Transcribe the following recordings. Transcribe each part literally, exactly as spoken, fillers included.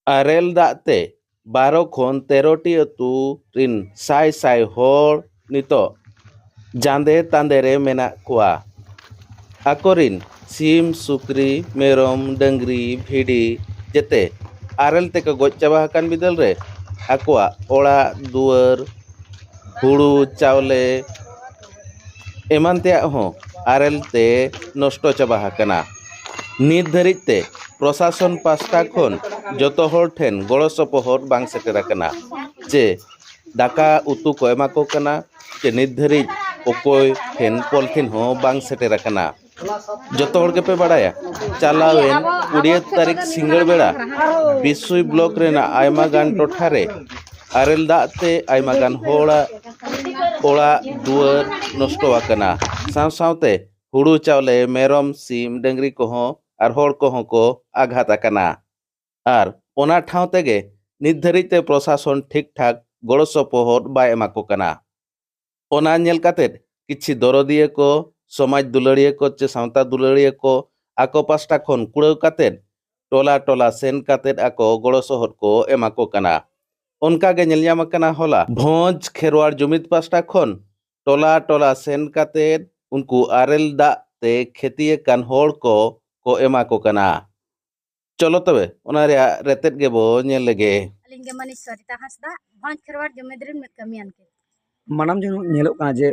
ᱟᱨᱮᱞ ᱫᱟᱜ ᱛᱮ ᱵᱟᱨᱚ ᱠᱷᱚᱱ ᱛᱮᱨᱚ ᱴᱤ ᱟᱹᱛᱩ ᱨᱤᱱ ᱥᱟᱭ ᱥᱟᱭ ᱦᱚᱲ ᱱᱤᱛᱚᱜ ᱡᱟᱸᱫᱮ ᱛᱟᱸᱫᱮ ᱨᱮ ᱢᱮᱱᱟᱜ ᱠᱚᱣᱟ᱾ ᱟᱠᱚᱨᱤᱱ ᱥᱤᱢ, ᱥᱩᱠᱨᱤ, ᱢᱮᱨᱚᱢ, ᱰᱟᱹᱝᱨᱤ, ᱵᱷᱤᱰᱤ ᱡᱮᱛᱮ ᱟᱨᱮᱞ ᱛᱮᱠᱚ ᱜᱚᱡ ᱪᱟᱵᱟ ᱟᱠᱟᱱ ᱵᱤᱫᱟᱹᱞ ᱨᱮ ᱟᱠᱚᱣᱟᱜ ᱚᱲᱟᱜ ᱫᱩᱣᱟᱹᱨ, ᱦᱩᱲᱩ, ᱪᱟᱣᱞᱮ ᱮᱢᱟᱱ ᱛᱮᱭᱟᱜ ᱦᱚᱸ ᱟᱨᱮᱞ ᱛᱮ ᱱᱚᱥᱴᱚ ᱪᱟᱵᱟ ᱟᱠᱟᱱᱟ᱾ ᱱᱤᱛ ᱫᱷᱟᱹᱨᱤᱡ ᱛᱮ ᱯᱨᱚᱥᱟᱥᱚᱱ ᱯᱟᱥᱴᱟ ᱠᱷᱚᱱ ᱡᱚᱛᱚ ᱦᱚᱲ ᱴᱷᱮᱱ ᱜᱚᱲᱚ ᱥᱚᱯᱚᱦᱚᱫ ᱵᱟᱝ ᱥᱮᱴᱮᱨ ᱟᱠᱟᱱᱟ, ᱪᱮ ᱫᱟᱠᱟ ᱩᱛᱩ ᱠᱚ ᱮᱢᱟ ᱠᱚ ᱠᱟᱱᱟ, ᱪᱮ ᱱᱤᱛ ᱫᱷᱟᱹᱨᱤᱡ ᱚᱠᱚᱭ ᱴᱷᱮᱱ ᱯᱚᱞᱛᱷᱤᱱ ᱦᱚᱸ ᱵᱟᱝ ᱥᱮᱴᱮᱨ ᱟᱠᱟᱱᱟ᱾ ᱡᱚᱛᱚ ᱦᱚᱲ ᱜᱮᱯᱮ ᱵᱟᱲᱟᱭᱟ, ᱪᱟᱞᱟᱣᱮᱱ ᱠᱩᱲᱤᱭᱟᱹ ᱛᱟᱹᱨᱤᱠᱷ ᱥᱤᱸᱜᱟᱹᱲ ᱵᱮᱲᱟ ᱵᱤᱥᱩᱭ ᱵᱞᱚᱠ ᱨᱮᱱᱟᱜ ᱟᱭᱢᱟ ᱜᱟᱱ ᱴᱚᱴᱷᱟ ᱨᱮ ᱟᱨᱮᱞ ᱫᱟᱜ ᱛᱮ ᱟᱭᱢᱟ ᱜᱟᱱ ᱦᱚᱲᱟᱜ ᱚᱲᱟᱜ ᱫᱩᱣᱟᱹᱨ ᱱᱚᱥᱴᱚ ᱟᱠᱟᱱᱟ᱾ ᱥᱟᱶ ᱥᱟᱶᱛᱮ ᱦᱩᱲᱩ ᱪᱟᱣᱞᱮ, ᱢᱮᱨᱚᱢ, ᱥᱤᱢ, ᱰᱟᱹᱝᱨᱤ ᱠᱚᱦᱚᱸ ᱟᱨ ᱦᱚᱲ ᱠᱚᱦᱚᱸ ᱠᱚ ᱟᱜᱷᱟᱛ ᱟᱠᱟᱱᱟ᱾ ᱟᱨ ᱚᱱᱟ ᱴᱷᱟᱶ ᱛᱮᱜᱮ ᱱᱤᱛ ᱫᱷᱟᱹᱨᱤᱡ ᱛᱮ ᱯᱨᱚᱥᱟᱥᱚᱱ ᱴᱷᱤᱠ ᱴᱷᱟᱠ ᱜᱚᱲᱚ ᱥᱚᱯᱚᱦᱚᱫ ᱵᱟᱭ ᱮᱢᱟ ᱠᱚ ᱠᱟᱱᱟ᱾ ᱚᱱᱟ ᱧᱮᱞ ᱠᱟᱛᱮᱫ ᱠᱤᱪᱷᱤ ᱫᱚᱨᱚᱫᱤᱭᱟᱹ ᱠᱚ, ᱥᱚᱢᱟᱡᱽ ᱫᱩᱞᱟᱹᱲᱤᱭᱟᱹ ᱠᱚ ᱪᱮ ᱥᱟᱶᱛᱟ ᱫᱩᱞᱟᱹᱲᱤᱭᱟᱹ ᱠᱚ ᱟᱠᱚ ᱯᱟᱥᱴᱟ ᱠᱷᱚᱱ ᱠᱩᱲᱟᱹᱣ ᱠᱟᱛᱮᱫ ᱴᱚᱞᱟ ᱴᱚᱞᱟ ᱥᱮᱱ ᱠᱟᱛᱮᱫ ᱟᱠᱚ ᱜᱚᱲᱚ ᱥᱚᱦᱚᱫ ᱠᱚ ᱮᱢᱟ ᱠᱚ ᱠᱟᱱᱟ᱾ ᱚᱱᱠᱟ ᱜᱮ ᱧᱮᱞ ᱧᱟᱢ ᱟᱠᱟᱱᱟ, ᱦᱚᱞᱟ ᱵᱷᱚᱸᱡᱽ ᱠᱷᱮᱨᱣᱟᱲ ᱡᱩᱢᱤᱫ ᱯᱟᱥᱴᱟ ᱠᱷᱚᱱ ᱴᱚᱞᱟ ᱴᱚᱞᱟ ᱥᱮᱱ ᱠᱟᱛᱮᱫ ᱩᱱᱠᱩ ᱟᱨᱮᱞ ᱫᱟᱜ ᱛᱮ ᱠᱷᱮᱛᱤ ᱟᱠᱟᱱ ᱦᱚᱲ ᱠᱚ ᱠᱚ ᱮᱢᱟ ᱠᱚ ᱠᱟᱱᱟ᱾ ᱪᱚᱞᱚ ᱛᱚᱵᱮ ᱚᱱᱟ ᱨᱮᱭᱟᱜ ᱨᱮᱛᱮᱫ ᱜᱮᱵᱚ ᱧᱮᱞ ᱞᱮᱜᱮ᱾ ᱟᱹᱞᱤᱧ ᱜᱮ ᱢᱟᱹᱱᱤᱡ ᱥᱚᱨᱤᱛᱟ ᱦᱟᱸᱥᱫᱟ, ᱵᱷᱚᱸᱡᱽ ᱠᱷᱮᱨᱣᱟᱲ ᱡᱩᱢᱤᱫ ᱨᱮᱱ ᱢᱤᱫ ᱠᱟᱹᱢᱤᱭᱟᱱ ᱠᱟᱹᱱᱟᱹᱧ᱾ ᱢᱟᱲᱟᱝ ᱡᱮ ᱧᱮᱞᱚᱜ ᱠᱟᱱᱟ ᱡᱮ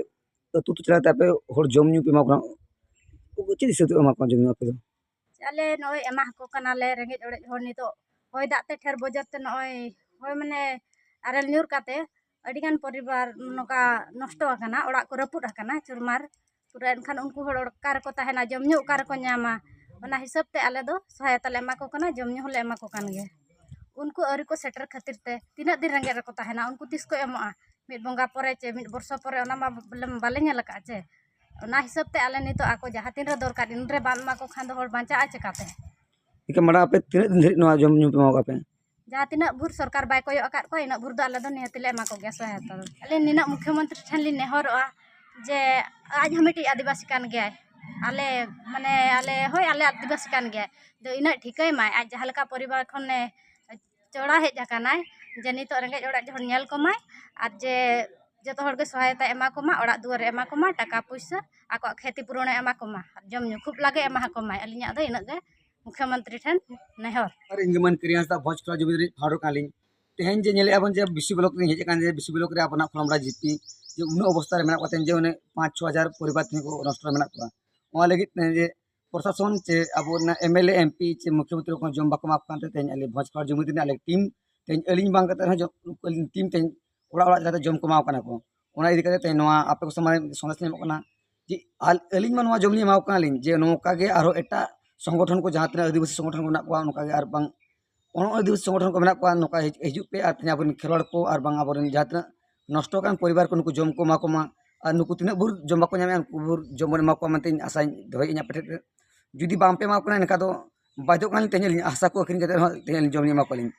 ᱟᱹᱛᱩ ᱟᱹᱛᱩ ᱪᱟᱞᱟᱣ ᱠᱟᱛᱮ ᱟᱯᱮ ᱦᱚᱲ ᱡᱚᱢ ᱧᱩ ᱯᱮ ᱮᱢᱟ ᱠᱚ ᱠᱟᱱᱟ, ᱪᱮᱫ ᱦᱤᱥᱟᱹᱵ ᱛᱮ ᱮᱢᱟ ᱠᱚ ᱠᱟᱱᱟ ᱡᱚᱢ ᱧᱩ ᱟᱯᱮ ᱫᱚ? ᱟᱞᱮ ᱱᱚᱜᱼᱚᱭ ᱮᱢᱟ ᱠᱚ ᱠᱟᱱᱟᱞᱮ ᱨᱮᱸᱜᱮᱡ ᱚᱲᱮᱡ ᱦᱚᱲ, ᱱᱤᱛᱚᱜ ᱦᱚᱭ ᱫᱟᱜ ᱛᱮ ᱴᱷᱮᱨ ᱵᱚᱡᱚᱨ ᱛᱮ ᱱᱚᱜᱼᱚᱭ ᱦᱚᱭ ᱢᱟᱱᱮ ᱟᱨᱮᱞ ᱧᱩᱨ ᱠᱟᱛᱮ ᱟᱹᱰᱤᱜᱟᱱ ᱯᱚᱨᱤᱵᱟᱨ ᱱᱚᱝᱠᱟ ᱱᱚᱥᱴᱚ ᱟᱠᱟᱱᱟ, ᱚᱲᱟᱜ ᱠᱚ ᱨᱟᱹᱯᱩᱫ ᱟᱠᱟᱱᱟ ᱪᱩᱨᱢᱟᱨ ᱯᱩᱨᱟᱹ᱾ ᱮᱱᱠᱷᱟᱱ ᱩᱱᱠᱩ ᱦᱚᱲ ᱚᱠᱟ ᱨᱮᱠᱚ ᱛᱟᱦᱮᱱᱟ, ᱡᱚᱢ ᱧᱩ ᱚᱠᱟ ᱨᱮᱠᱚ ᱧᱟᱢᱟ? ᱚᱱᱟ ᱦᱤᱥᱟᱹᱵ ᱛᱮ ᱟᱞᱮ ᱫᱚ ᱥᱚᱦᱟᱭᱚᱛᱟ ᱞᱮ ᱮᱢᱟ ᱠᱚ ᱠᱟᱱᱟ, ᱡᱚᱢ ᱧᱩ ᱦᱚᱸᱞᱮ ᱮᱢᱟ ᱠᱚ ᱠᱟᱱ ᱜᱮᱭᱟ᱾ ᱩᱱᱠᱩ ᱟᱹᱣᱨᱤ ᱠᱚ ᱥᱮᱴᱮᱨ ᱠᱷᱟᱹᱛᱤᱨ ᱛᱮ ᱛᱤᱱᱟᱹᱜ ᱫᱤᱱ ᱨᱮᱸᱜᱮᱡ ᱨᱮᱠᱚ ᱛᱟᱦᱮᱱᱟ? ᱩᱱᱠᱩ ᱛᱤᱥ ᱠᱚ ᱮᱢᱚᱜᱼᱟ? ᱢᱤᱫ ᱵᱚᱸᱜᱟ ᱯᱚᱨᱮ ᱪᱮ ᱢᱤᱫ ᱵᱚᱨᱥᱚ ᱯᱚᱨᱮ? ᱚᱱᱟ ᱢᱟ ᱵᱚᱞᱮ ᱵᱟᱞᱮ ᱧᱮᱞ ᱟᱠᱟᱫᱼᱟ ᱪᱮ᱾ ᱚᱱᱟ ᱦᱤᱥᱟᱹᱵ ᱛᱮ ᱟᱞᱮ ᱱᱤᱛᱚᱜ ᱟᱠᱚ ᱡᱟᱦᱟᱸ ᱛᱤᱱ ᱨᱮ ᱫᱚᱨᱠᱟᱨ, ᱤᱱ ᱨᱮ ᱵᱟᱢ ᱮᱢᱟ ᱠᱚ ᱠᱷᱟᱱ ᱫᱚ ᱦᱚᱲ ᱵᱟᱧᱪᱟᱜᱼᱟ ᱪᱮᱠᱟᱛᱮ? ᱮᱱᱠᱷᱟᱱ ᱢᱟᱲᱟᱝ ᱟᱯᱮ ᱛᱤᱱᱟᱹᱜ ᱫᱤᱱ ᱫᱷᱟᱹᱨᱤᱡ ᱱᱚᱣᱟ ᱡᱚᱢ ᱧᱩ ᱯᱮ ᱮᱢᱟ ᱠᱚᱣᱟ ᱯᱮ? ᱡᱟᱦᱟᱸ ᱛᱤᱱᱟᱹᱜ ᱵᱷᱳᱨ ᱥᱚᱨᱠᱟᱨ ᱵᱟᱭ ᱠᱚᱭᱚᱜ ᱟᱠᱟᱫ ᱠᱚᱣᱟ, ᱤᱱᱟᱹᱜ ᱵᱷᱳᱨ ᱫᱚ ᱟᱞᱮ ᱫᱚ ᱱᱤᱦᱟᱹᱛ ᱞᱮ ᱮᱢᱟ ᱠᱚᱜᱮᱭᱟ ᱥᱚᱦᱟᱭᱚᱛᱟ ᱫᱚ᱾ ᱟᱞᱮ ᱱᱤᱱᱟᱹᱜ ᱢᱩᱠᱷᱭᱚᱢᱚᱱᱛᱨᱤ ᱴᱷᱮᱱ ᱞᱤᱧ ᱱᱮᱦᱚᱨᱚᱜᱼᱟ ᱡᱮ ᱟᱡ ᱦᱚᱸ ᱢᱤᱫᱴᱤᱡ ᱟᱹᱫᱤᱵᱟᱹᱥᱤ ᱠᱟᱱ ᱜᱮᱭᱟᱭ, ᱟᱞᱮ ᱢᱟᱱᱮ ᱟᱞᱮ, ᱦᱳᱭ, ᱟᱞᱮ ᱟᱹᱫᱤᱵᱟᱹᱥᱤ ᱠᱟᱱ ᱜᱮᱭᱟᱭ, ᱫᱚ ᱤᱱᱟᱹᱜ ᱴᱷᱤᱠᱟᱹᱭ ᱢᱟᱭ, ᱟᱡ ᱡᱟᱦᱟᱸ ᱞᱮᱠᱟ ᱯᱚᱨᱤᱵᱟᱨ ᱠᱷᱚᱱᱮ ᱪᱚᱲᱟ ᱦᱮᱡ ᱟᱠᱟᱱᱟᱭ, ᱡᱮ ᱱᱤᱛᱚᱜ ᱨᱮᱸᱜᱮᱡ ᱚᱲᱟᱜ ᱡᱚᱦᱚᱲ ᱧᱮᱞ ᱠᱚᱢᱟᱭ, ᱟᱨ ᱡᱮ ᱡᱚᱛᱚ ᱦᱚᱲ ᱜᱮ ᱥᱚᱦᱟᱭᱚᱛᱟᱭ ᱮᱢᱟ ᱠᱚᱢᱟ, ᱚᱲᱟᱜ ᱫᱩᱣᱟᱹᱨᱮ ᱮᱢᱟ ᱠᱚᱢᱟ, ᱴᱟᱠᱟ ᱯᱩᱭᱥᱟᱹ, ᱟᱠᱚᱣᱟᱜ ᱠᱷᱮᱛᱤ ᱯᱩᱨᱚᱱᱮ ᱮᱢᱟ ᱠᱚᱢᱟ, ᱟᱨ ᱡᱚᱢ ᱧᱩ ᱠᱷᱩᱵ ᱞᱟᱜᱮ ᱮᱢᱟ ᱠᱚᱢᱟᱭ᱾ ᱟᱹᱞᱤᱧᱟᱜ ᱫᱚ ᱤᱱᱟᱹᱜ ᱜᱮ ᱢᱩᱠᱷᱭᱚᱢᱚᱱᱛᱨᱤ ᱴᱷᱮᱱ ᱱᱮᱦᱚᱨ᱾ ᱟᱨ ᱤᱧ ᱜᱮ ᱢᱟᱹᱱ ᱠᱤᱨᱤᱧ ᱦᱟᱸᱥᱫᱟ, ᱵᱷᱚᱸᱡᱽ ᱠᱷᱚᱲᱟ ᱡᱩᱢᱤ ᱨᱤᱱᱤᱡ ᱯᱷᱟᱣᱩᱱᱰᱟᱨ ᱠᱟᱱᱟᱞᱤᱧ᱾ ᱛᱮᱦᱮᱧ ᱡᱮ ᱧᱮᱞᱮᱫᱼᱟ ᱵᱚᱱ ᱡᱮ ᱵᱤᱥᱤ ᱵᱞᱚᱠ ᱨᱤᱧ ᱦᱮᱡ ᱟᱠᱟᱱ, ᱡᱮ ᱵᱤᱥᱤ ᱵᱞᱚᱠ ᱨᱮ ᱟᱵᱚᱱᱟᱜ ᱠᱷᱚᱲᱚᱢᱲᱟ ᱡᱤᱯᱤ ᱡᱮ ᱩᱱᱟᱹᱜ ᱚᱵᱚᱥᱛᱟ ᱨᱮ ᱢᱮᱱᱟᱜ ᱠᱚᱣᱟ, ᱛᱮᱦᱮᱧ ᱡᱮ ᱚᱱᱮ ᱯᱟᱸᱪ ᱪᱷᱚ ᱦᱟᱡᱟᱨ ᱯᱚᱨᱤᱵᱟᱨ ᱛᱮᱦᱮᱧ ᱠᱚ ᱱᱚᱥᱴᱚ ᱨᱮ ᱢᱮᱱᱟᱜ ᱠᱚᱣᱟ᱾ ᱚᱱᱟ ᱞᱟᱹᱜᱤᱫ ᱛᱮ ᱡᱮ ᱯᱨᱚᱥᱟᱥᱚᱱ ᱪᱮ ᱟᱵᱚ ᱨᱮᱱᱟᱜ M L A, M P ᱪᱮ ᱢᱩᱠᱷᱭᱚᱢᱚᱱᱛᱨᱤ ᱠᱚ ᱡᱚᱢ ᱵᱟᱠᱚ ᱮᱢᱟ ᱠᱚ ᱠᱟᱱ ᱛᱮ ᱛᱮᱦᱮᱧ ᱟᱞᱮ ᱵᱷᱚᱸᱡᱽ ᱠᱷᱚᱲᱟ ᱡᱩᱢᱤ ᱨᱤᱱᱤᱡ ᱟᱞᱮ ᱴᱤᱢ ᱛᱮᱦᱮᱧ ᱟᱹᱞᱤᱧ ᱵᱟᱝ ᱠᱟᱛᱮ ᱨᱮᱦᱚᱸ ᱡᱚ-, ᱟᱹᱞᱤᱧ ᱴᱤᱢ ᱛᱮᱦᱮᱧ ᱚᱲᱟᱜ ᱚᱲᱟᱜ ᱪᱟᱞᱟᱣ ᱠᱟᱛᱮ ᱡᱚᱢ ᱠᱚ ᱮᱢᱟ ᱠᱚ ᱠᱟᱱᱟ ᱠᱚ᱾ ᱚᱱᱟ ᱤᱫᱤ ᱠᱟᱛᱮ ᱛᱮᱦᱮᱧ ᱱᱚᱣᱟ ᱟᱯᱮ ᱠᱚ ᱥᱟᱢᱟᱝ ᱨᱮ ᱥᱚᱱᱫᱮᱥ ᱞᱤᱧ ᱮᱢᱚᱜ ᱠᱟᱱᱟ ᱡᱮ ᱟᱞ-, ᱟᱹᱞᱤᱧ ᱢᱟ ᱱᱚᱣᱟ ᱡᱚᱢ ᱞᱤᱧ ᱮᱢᱟ ᱠᱚ ᱠᱟᱱᱟᱞᱤᱧ ᱡᱮ ᱱᱚᱝᱠᱟ ᱜᱮ ᱟᱨᱦᱚᱸ ᱮᱴᱟᱜ ᱥᱚᱝᱜᱚᱴᱷᱚᱱ ᱠᱚ ᱡᱟᱦᱟᱸ ᱛᱤᱱᱟᱹᱜ ᱟᱹᱫᱤᱵᱟᱹᱥᱤ ᱥᱚᱝᱜᱚᱴᱷᱚᱱ ᱠᱚ ᱢᱮᱱᱟᱜ ᱠᱚᱣᱟ ᱱᱚᱝᱠᱟ ᱜᱮ ᱟᱨ ᱵᱟᱝ ᱚᱱ-, ᱟᱹᱫᱤᱵᱟᱹᱥᱤ ᱥᱚᱝᱜᱚᱴᱷᱚᱱ ᱠᱚ ᱢᱮᱱᱟᱜ ᱠᱚᱣᱟ ᱱᱚᱝᱠᱟ ᱦᱤᱡ-, ᱦᱤᱡᱩᱜ ᱯᱮ ᱟᱨ ᱛᱮᱦᱮᱧ ᱟᱵᱚᱨᱮᱱ ᱠᱷᱮᱨᱣᱟᱲ ᱠᱚ ᱟᱨ ᱵᱟᱝ ᱟᱵᱚᱨᱮᱱ ᱡᱟᱦᱟᱸ ᱛᱤᱱᱟᱹᱜ ᱱᱚᱥᱴᱚ ᱟᱠᱟᱱ ᱯᱚᱨᱤᱵᱟᱨ ᱠᱚ ᱱᱩᱠᱩ ᱡᱚᱢ ᱠᱚ ᱮᱢᱟ ᱠᱚᱢᱟ ᱟᱨ ᱱᱩᱠᱩ ᱛᱤᱱᱟᱹᱜ ᱵᱷᱳᱨ ᱡᱚᱢ ᱵᱟᱠᱚ ᱧᱟᱢᱮᱫᱼᱟ ᱩᱱᱠᱩ ᱵᱷᱳᱨ ᱡᱚᱢ ᱵᱚᱱ ᱮᱢᱟ ᱠᱚᱣᱟ ᱢᱮᱱᱛᱮ ᱤᱧ ᱟᱥᱟᱧ ᱫᱚᱦᱚᱭᱮᱫᱼᱟ ᱤᱧᱟᱹᱜ ᱯᱮᱴᱮᱫ ᱨᱮ᱾ ᱡᱩᱫᱤ ᱵᱟᱝ ᱯᱮ ᱮᱢᱟ ᱠᱚ ᱠᱟᱱᱟ ᱮᱱᱠᱷᱟᱱ ᱫᱚ ᱵᱟᱫᱽᱫᱷᱚᱜ ᱠᱟᱱᱟᱞᱤᱧ ᱛᱮᱦᱮᱧ ᱟᱹᱞᱤᱧ ᱦᱟᱥᱟ ᱠᱚ ᱟᱹᱠᱷᱨᱤᱧ ᱠᱟᱛᱮ ᱨᱮᱦᱚᱸ ᱛᱮᱦᱮᱧ ᱟᱹᱞᱤᱧ ᱡᱚᱢ ᱞᱤᱧ ᱮᱢᱟ ᱠᱚᱣᱟᱞᱤᱧ᱾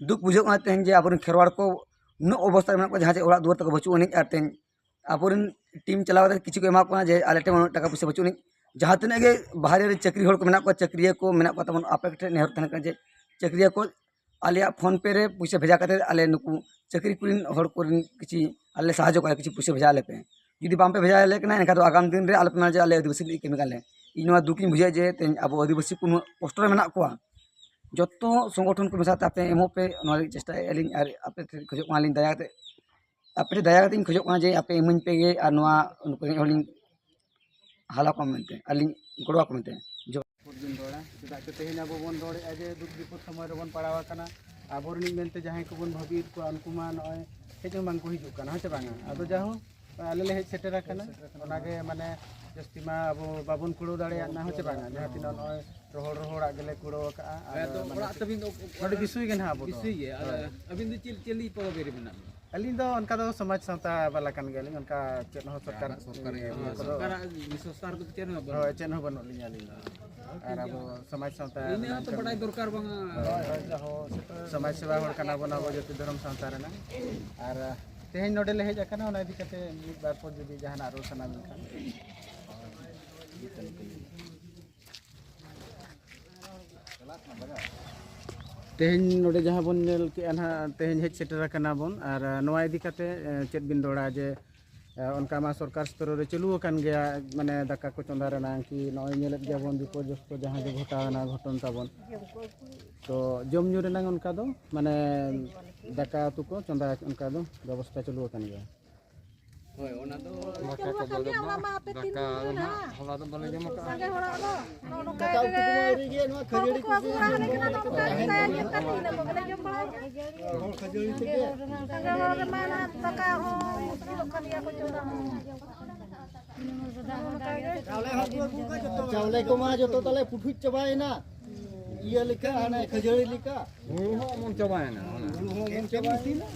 ᱫᱩᱠ ᱵᱩᱡᱷᱟᱹᱜ ᱠᱟᱱᱟ ᱛᱮᱦᱮᱧ ᱡᱮ ᱟᱵᱚᱨᱮᱱ ᱠᱷᱮᱨᱣᱟᱲ ᱠᱚ ᱩᱱᱟᱹᱜ ᱚᱵᱚᱥᱛᱟ ᱨᱮ ᱢᱮᱱᱟᱜ ᱠᱚᱣᱟ ᱡᱟᱦᱟᱸ ᱡᱮ ᱚᱲᱟᱜ ᱫᱩᱣᱟᱹᱨ ᱛᱟᱠᱚ ᱵᱟᱹᱪᱩᱜ ᱟᱹᱱᱤᱡ ᱟᱨ ᱛᱮᱦᱮᱧ ᱟᱵᱚᱨᱮᱱ ᱴᱤᱢ ᱪᱟᱞᱟᱣ ᱠᱟᱛᱮ ᱠᱤᱪᱷᱩ ᱠᱚ ᱮᱢᱟ ᱠᱚ ᱠᱟᱱᱟ ᱡᱮ ᱟᱞᱮ ᱴᱷᱮᱱ ᱩᱱᱟᱹᱜ ᱴᱟᱠᱟ ᱯᱚᱭᱥᱟ ᱵᱟᱹᱪᱩᱜ ᱟᱹᱱᱤᱡ᱾ ᱡᱟᱦᱟᱸ ᱛᱤᱱᱟᱹᱜ ᱜᱮ ᱵᱟᱦᱨᱮ ᱨᱮ ᱪᱟᱹᱠᱨᱤ ᱦᱚᱲ ᱠᱚ ᱢᱮᱱᱟᱜ ᱠᱚᱣᱟ, ᱪᱟᱹᱠᱨᱤᱭᱟᱹ ᱠᱚ ᱢᱮᱱᱟᱜ ᱠᱚᱣᱟ ᱛᱟᱵᱚᱱ, ᱟᱯᱮ ᱴᱷᱮᱱ ᱱᱮᱦᱚᱨ ᱛᱟᱦᱮᱱ ᱠᱟᱱᱟ ᱡᱮ ᱪᱟᱹᱠᱨᱤᱭᱟᱹ ᱠᱚ ᱟᱞᱮᱭᱟᱜ PhonePe ᱨᱮ ᱯᱚᱭᱥᱟ ᱵᱷᱮᱡᱟ ᱠᱟᱛᱮ ᱟᱞᱮ ᱱᱩᱠᱩ ᱪᱟᱹᱠᱨᱤ ᱠᱚᱨᱮᱱ ᱦᱚᱲ ᱠᱚᱨᱮᱱ ᱠᱤᱪᱷᱤ ᱟᱞᱮ ᱞᱮ ᱥᱟᱦᱟᱡᱽᱡᱚ ᱠᱚᱣᱟ, ᱠᱤᱪᱷᱩ ᱯᱚᱭᱥᱟ ᱵᱷᱮᱡᱟ ᱟᱞᱮ ᱯᱮ᱾ ᱡᱩᱫᱤ ᱵᱟᱝ ᱯᱮ ᱵᱷᱮᱡᱟ ᱟᱞᱮ ᱠᱟᱱᱟ ᱮᱱᱠᱷᱟᱱ ᱫᱚ ᱟᱜᱟᱢ ᱫᱤᱱ ᱨᱮ ᱟᱞᱚ ᱯᱮ ᱢᱮᱱᱟ ᱡᱮ ᱟᱞᱮ ᱟᱹᱫᱤᱵᱟᱹᱥᱤ ᱞᱟᱹᱜᱤᱫ ᱠᱟᱹᱢᱤ ᱠᱟᱱᱟᱞᱮ᱾ ᱤᱧ ᱱᱚᱣᱟ ᱫᱩᱠ ᱤᱧ ᱵᱩᱡᱷᱟᱹᱣᱟ ᱡᱮ ᱛᱮᱦᱮᱧ ᱟᱵᱚ ᱟᱹᱫᱤᱵᱟᱹᱥᱤ ᱠᱚ ᱩᱱᱟᱹᱜ ᱠᱚᱥᱴᱚ ᱨᱮ ᱢᱮᱱᱟᱜ ᱠᱚᱣᱟ, ᱡᱚᱛᱚ ᱥᱚᱝᱜᱚᱴᱷᱚᱱ ᱠᱚ ᱢᱮᱥᱟ ᱛᱮ ᱟᱯᱮ ᱮᱢᱚᱜ ᱯᱮ, ᱱᱚᱣᱟ ᱞᱟᱹᱜᱤᱫ ᱪᱮᱥᱴᱟᱭᱮᱫᱼᱟ ᱞᱤᱧ᱾ ᱟᱨ ᱟᱯᱮ ᱴᱷᱮᱱ ᱠᱷᱚᱡᱚᱜ ᱠᱟᱱᱟᱞᱤᱧ ᱫᱟᱭᱟ ᱠᱟᱛᱮ, ᱟᱯᱮ ᱴᱷᱮᱱ ᱫᱟᱭᱟ ᱠᱟᱛᱮ ᱤᱧ ᱠᱷᱚᱡᱚᱜ ᱠᱟᱱᱟ ᱡᱮ ᱟᱯᱮ ᱤᱢᱟᱹᱧ ᱯᱮ ᱜᱮ ᱟᱨ ᱱᱚᱣᱟ ᱱᱩᱠᱩ ᱨᱮᱸᱜᱮᱡ ᱦᱚᱲᱤᱧ ᱦᱟᱞᱟ ᱠᱚᱣᱟ ᱢᱮᱱᱛᱮ, ᱟᱨ ᱞᱤᱧ ᱜᱚᱲᱚ ᱟᱠᱚ ᱢᱮᱱᱛᱮ᱾ ᱡᱚᱦᱟᱨ᱾ ᱵᱚᱱ ᱨᱚᱲᱟ, ᱪᱮᱫᱟᱜ ᱥᱮ ᱛᱮᱦᱮᱧ ᱟᱵᱚ ᱵᱚᱱ ᱨᱚᱲᱮᱫᱼᱟ ᱡᱮ ᱫᱩᱠ ᱵᱤᱯᱚᱫ ᱥᱚᱢᱚᱭ ᱨᱮᱵᱚᱱ ᱯᱟᱲᱟᱣ ᱟᱠᱟᱱᱟ᱾ ᱟᱵᱚ ᱨᱤᱱᱤᱡ ᱢᱮᱱᱛᱮ ᱡᱟᱦᱟᱸᱭ ᱠᱚᱵᱚᱱ ᱵᱷᱟᱹᱵᱤᱭᱮᱫ ᱠᱚᱣᱟ ᱩᱱᱠᱩ ᱢᱟ ᱱᱚᱜᱼᱚᱭ ᱦᱮᱡ ᱦᱚᱸ ᱵᱟᱝ ᱠᱚ ᱦᱤᱡᱩᱜ ᱠᱟᱱᱟ, ᱦᱮᱸ ᱥᱮ ᱵᱟᱝᱟ? ᱟᱫᱚ ᱡᱟᱦᱳ ᱟᱞᱮ ᱞᱮ ᱦᱮᱡ ᱥᱮᱴᱮᱨ ᱟᱠᱟᱱᱟ, ᱚᱱᱟᱜᱮ ᱢᱟᱱᱮ ᱡᱟᱹᱥᱛᱤ ᱢᱟ ᱟᱵᱚ ᱵᱟᱵᱚᱱ ᱠᱩᱲᱟᱹᱣ ᱫᱟᱲᱮᱭᱟᱜ ᱱᱟ, ᱦᱮᱸ ᱥᱮ ᱵᱟᱝᱟ? ᱡᱟᱦᱟᱸ ᱛᱤᱱᱟᱹᱜ ᱱᱚᱜᱼᱚᱭ ᱨᱚᱦᱚᱲ ᱨᱚᱦᱚᱲᱟᱜ ᱜᱮᱞᱮ ᱠᱩᱲᱟᱹᱣ ᱟᱠᱟᱫᱼᱟ᱾ ᱟᱨ ᱟᱫᱚ ᱢᱟᱱᱮ ᱚᱲᱟᱜ ᱛᱟᱹᱵᱤᱱ ᱫᱚ ᱱᱚᱰᱮ ᱵᱤᱥᱩᱭ ᱜᱮ ᱱᱟᱦᱟᱜ ᱟᱵᱚ ᱫᱚ᱾ ᱵᱤᱥᱩᱭ ᱜᱮ᱾ ᱟᱨ ᱦᱳᱭ᱾ ᱟᱹᱵᱤᱱ ᱫᱚ ᱪᱮᱫ, ᱪᱮᱫ ᱞᱤᱧ ᱯᱚᱫᱚᱵᱤ ᱨᱮ ᱢᱮᱱᱟᱜ ᱵᱤᱱᱟ? ᱟᱹᱞᱤᱧ ᱫᱚ ᱚᱱᱠᱟ ᱫᱚ ᱥᱚᱢᱟᱡᱽ ᱥᱟᱶᱛᱟ ᱵᱟᱞᱟ ᱠᱟᱱ ᱜᱮᱭᱟᱞᱤᱧ, ᱚᱱᱠᱟ ᱪᱮᱫ ᱦᱚᱸ ᱥᱚᱨᱠᱟᱨ ᱥᱚᱨᱠᱟᱨ ᱤᱭᱟᱹ ᱤᱭᱟᱹ ᱠᱚᱫᱚ ᱥᱚᱨᱠᱟᱨᱟᱜ ᱥᱚᱝᱥᱛᱷᱟ ᱨᱮᱫᱚ ᱪᱮᱫ ᱦᱚᱸ ᱵᱟᱹᱱᱩᱜ? ᱦᱳᱭ, ᱪᱮᱫ ᱦᱚᱸ ᱵᱟᱹᱱᱩᱜ ᱞᱤᱧᱟ ᱟᱹᱞᱤᱧ ᱫᱚ᱾ ᱟᱨ ᱟᱵᱚ ᱥᱚᱢᱟᱡᱽ ᱥᱟᱶᱛᱟ ᱤᱱᱟᱹ ᱨᱮᱱᱟᱜ ᱦᱚᱸᱛᱚ ᱠᱟᱹᱢᱤ᱾ ᱵᱟᱰᱟᱭ ᱫᱚᱨᱠᱟᱨ ᱵᱟᱝᱟ᱾ ᱦᱳᱭ, ᱦᱳᱭ, ᱡᱟᱦᱳ, ᱥᱮᱴᱮᱨ ᱥᱚᱢᱟᱡᱽ ᱥᱮᱵᱟ ᱦᱚᱲ ᱠᱟᱱᱟ ᱵᱚᱱ ᱟᱵᱚ ᱡᱟᱹᱛᱤ ᱫᱷᱚᱨᱚᱢ ᱥᱟᱶᱛᱟ ᱨᱮᱱᱟᱜ᱾ ᱟᱨ ᱛᱮᱦᱮᱧ ᱱᱚᱰᱮ ᱞᱮ ᱦᱮᱡ ᱟᱠᱟᱱᱟ, ᱚᱱᱟ ᱤᱫᱤ ᱠᱟᱛᱮ ᱢᱤᱫ ᱵᱟᱨ ᱯᱚᱫ ᱡᱩᱫᱤ ᱡᱟᱦᱟᱱᱟᱜ ᱨᱚᱲ ᱥᱟᱱᱟ ᱢᱮᱱᱠᱷᱟᱱ᱾ ᱛᱮᱦᱮᱧ ᱱᱚᱰᱮ ᱡᱟᱦᱟᱸ ᱵᱚᱱ ᱧᱮᱞ ᱠᱮᱜᱼᱟ ᱱᱟᱦᱟᱜ, ᱛᱮᱦᱮᱧ ᱦᱮᱡ ᱥᱮᱴᱮᱨ ᱟᱠᱟᱱᱟ ᱵᱚᱱ, ᱟᱨ ᱱᱚᱣᱟ ᱤᱫᱤ ᱠᱟᱛᱮ ᱪᱮᱫ ᱵᱤᱱ ᱨᱚᱲᱟ ᱡᱮ ᱚᱱᱠᱟ ᱢᱟ ᱥᱚᱨᱠᱟᱨ ᱥᱛᱚᱨ ᱨᱮ ᱪᱟᱹᱞᱩ ᱟᱠᱟᱱ ᱜᱮᱭᱟ, ᱢᱟᱱᱮ ᱫᱟᱠᱟ ᱠᱚ ᱪᱚᱸᱫᱟ ᱨᱮᱱᱟᱜ ᱠᱤ ᱱᱚᱜᱼᱚᱭ ᱧᱮᱞᱮᱫ ᱜᱮᱭᱟ ᱵᱚᱱ ᱵᱤᱯᱚᱨᱡᱚᱥᱛᱚ ᱡᱟᱦᱟᱸ ᱜᱮ ᱜᱷᱚᱴᱟᱣ ᱮᱱᱟ ᱜᱷᱚᱴᱚᱱ ᱛᱟᱵᱚᱱ, ᱛᱚ ᱡᱚᱢ ᱧᱩ ᱨᱮᱱᱟᱜ ᱚᱱᱠᱟ ᱫᱚ ᱢᱟᱱᱮ ᱫᱟᱠᱟ ᱩᱛᱩ ᱠᱚ ᱪᱚᱸᱫᱟ ᱚᱱᱠᱟ ᱫᱚ ᱵᱮᱵᱚᱥᱛᱷᱟ ᱪᱟᱹᱞᱩ ᱟᱠᱟᱱ ᱜᱮᱭᱟ᱾ ᱦᱳᱭ, ᱚᱱᱟ ᱫᱚ ᱫᱟᱠᱟ ᱠᱚ ᱵᱚᱞᱮ ᱫᱟᱠᱟ ᱫᱚ ᱱᱟᱦᱟᱜ ᱦᱚᱞᱟ ᱫᱚ ᱵᱟᱞᱮ ᱡᱚᱢ ᱟᱠᱟᱫᱼᱟ᱾ ᱫᱟᱠᱟ ᱩᱛᱩ ᱠᱚᱢᱟ ᱟᱹᱣᱨᱤ ᱜᱮ, ᱱᱚᱣᱟ ᱠᱷᱟᱹᱡᱟᱹᱲᱤ ᱠᱚᱜᱮ ᱦᱟᱸᱜ ᱱᱚᱝᱠᱟ ᱛᱮ ᱠᱟᱹᱴᱤᱡ ᱤᱱᱟᱹ ᱠᱚᱜᱮ ᱞᱮ ᱡᱚᱢ ᱵᱟᱲᱟᱭᱟ᱾ ᱦᱚᱲ ᱠᱷᱟᱹᱡᱟᱹᱲᱤ ᱛᱮᱜᱮ᱾ ᱥᱟᱸᱜᱮ ᱦᱚᱲ ᱨᱮᱢᱟ ᱱᱟᱦᱟᱜ ᱫᱟᱠᱟ ᱦᱚᱸ ᱢᱩᱥᱠᱤᱞᱚᱜ ᱠᱟᱱ ᱜᱮᱭᱟ ᱠᱚ ᱪᱚᱸᱫᱟ ᱦᱚᱸ᱾ ᱪᱟᱣᱞᱮ ᱦᱚᱸ ᱟᱹᱜᱩ ᱟᱹᱜᱩ ᱠᱟᱜ ᱡᱚᱛᱚ᱾ ᱪᱟᱣᱞᱮ ᱠᱚᱢᱟ ᱡᱚᱛᱚ ᱛᱟᱞᱮ ᱯᱩᱴᱷᱩᱡ ᱪᱟᱵᱟᱭᱮᱱᱟ, ᱤᱭᱟᱹ ᱞᱮᱠᱟ, ᱦᱟᱱᱮ ᱠᱷᱟᱹᱡᱟᱹᱲᱤ ᱞᱮᱠᱟ᱾ ᱦᱩᱲᱩ ᱦᱚᱸ ᱚᱢᱚᱱ ᱪᱟᱵᱟᱭᱮᱱᱟ᱾ ᱦᱩᱲᱩ ᱦᱚᱸ ᱚᱢᱚᱱ ᱪᱟᱵᱟᱭᱮᱱᱟ᱾